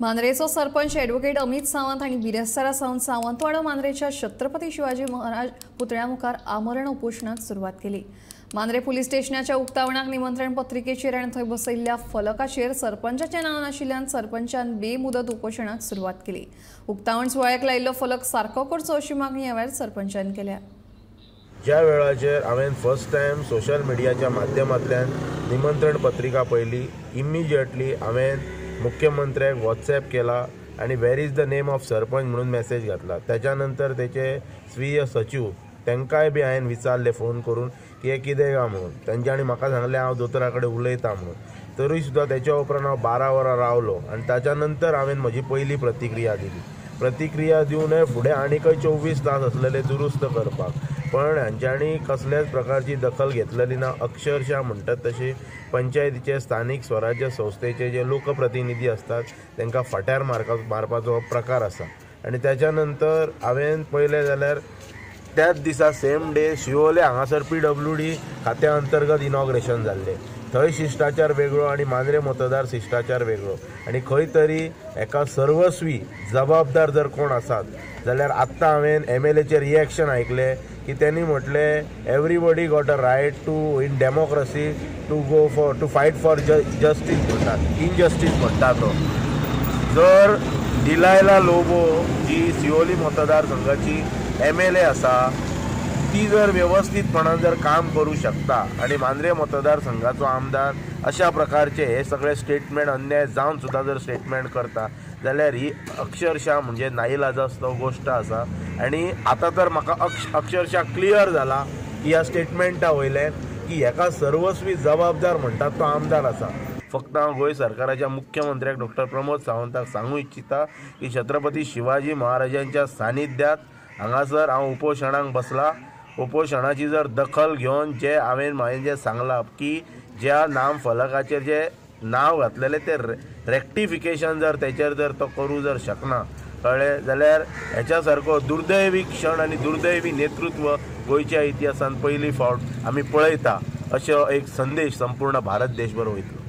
मांद्रेचो sarpanch advocate Amit Sawant हांणी बिरेस्तारा सावन सावंतवाडो मांद्रेच्या छत्रपती शिवाजी महाराज पुतळ्या मुखार आमरण उपोशणाक सुरवात केली। मांद्रे पुलीस स्टेशनाच्या उक्तावणाक निमंत्रण पत्रिकेचेर आनी थंय बसयिल्ल्या फलकाचेर सरपंचाचें नांव नाशिल्ल्यान सरपंचान बेमुदत उपोशणाक सुरवात केली। उक्तावण सुवाळ्याक लायिल्लो फलक सारको करचो अशी मागणी ह्या वेळार सरपंचान केल्या। ज्या वेळाचेर हांवें फर्स्ट टायम सोशल मिडियाच्या माध्यमांतल्यान निमंत्रण पत्रिका पळयली, इमिजिएटली हांवें मुख्यमंत्र्याक वॉट्सएप केला आनी where is the name of sarpanch म्हणून मॅसेज घातला। त्याच्या नंतर तेचे स्वीय सचिव तांकांय बी हांवें विचारलें फोन करून की हें कितें काय म्हणून, तेंच्यांनी म्हाका सांगलें हांव दोतोरा कडेन उलयतां म्हणून। तरी सुद्दां तेच्या उपरांत हांव 12 वरां रावलो आनी ताच्या नंतर हांवें म्हजी पयली प्रतिक्रिया दिली। प्रतिक्रिया दिवनय फुडें आनीकय 24 तास आसलेले दुरुस्त करपाक, पण हांच्यांनी कसल्याच प्रकारची दखल घेतलेली ना। अक्षरशः म्हणटात तशी पंचायतीचे स्थानीक स्वराज्य संस्थेचे जे लोकप्रतिनिधी आसतात तांकां फाट्यार मारपाचो प्रकार आसा। आनी त्याच्या नंतर हांवें पळयलें जाल्यार त्याच दिसा सेम डे शिवोले हांगासर PWD खात्या अंतर्गत इनॉग्रेशन जाल्लें, थंय शिश्टाचार वेगळो आनी मांद्रे मतदार शिश्टाचार वेगळो। आनी खंय तरी एका सर्वस्वी जबाबदार जर कोण आसात जाल्यार आत्तां हांवें MLAचे रिएक्शन आयकलें की त्यांनी म्हटलें everybody got a right to in democracy to go for to fight for justice म्हणटात, इनजस्टीस म्हणटा तो। जर डिलायला लोबो जी सिओली मतदारसंघाची MLA आसा ती जर वेवस्थीतपणान जर काम करूं शकता आनी मांद्रे मतदारसंघाचो आमदार अशा प्रकारचे हे सगळे स्टेटमेंट अन्याय जावन सुद्दां जर स्टेटमेंट करता जाल्यार ही अक्षरशः म्हणजे नाईलाजास्तो गोश्ट आसा। आनी आतां तर म्हाका अक्षरशः क्लियर जाला की ह्या स्टेटमेंटा वयल्यान की हेका सर्वस्वी जबाबदार म्हणटात तो आमदार आसा। फक्त हांव गोंय सरकाराच्या मुख्यमंत्र्याक डॉक्टर प्रमोद सावंताक सांगू इच्छिता की छत्रपती शिवाजी महाराजांच्या सानिध्यात हांगासर हांव उपोशणाक बसला। उपोशणाची जर दखल घेवन जे हांवें म्हाजें जें सांगलां की ज्या नाम फलकाचेर जे नांव घातलेलें तें रेक्टिफिकेशन जर तेचेर जर तो करूं जर शकना कळ्ळें जाल्यार हेच्या सारको दुर्दैवी क्षण आनी दुर्दैवी नेतृत्व गोंयच्या इतिहासान पयली फावट आमी पळयता अशें एक संदेश संपूर्ण भारत देशभर वयतलो।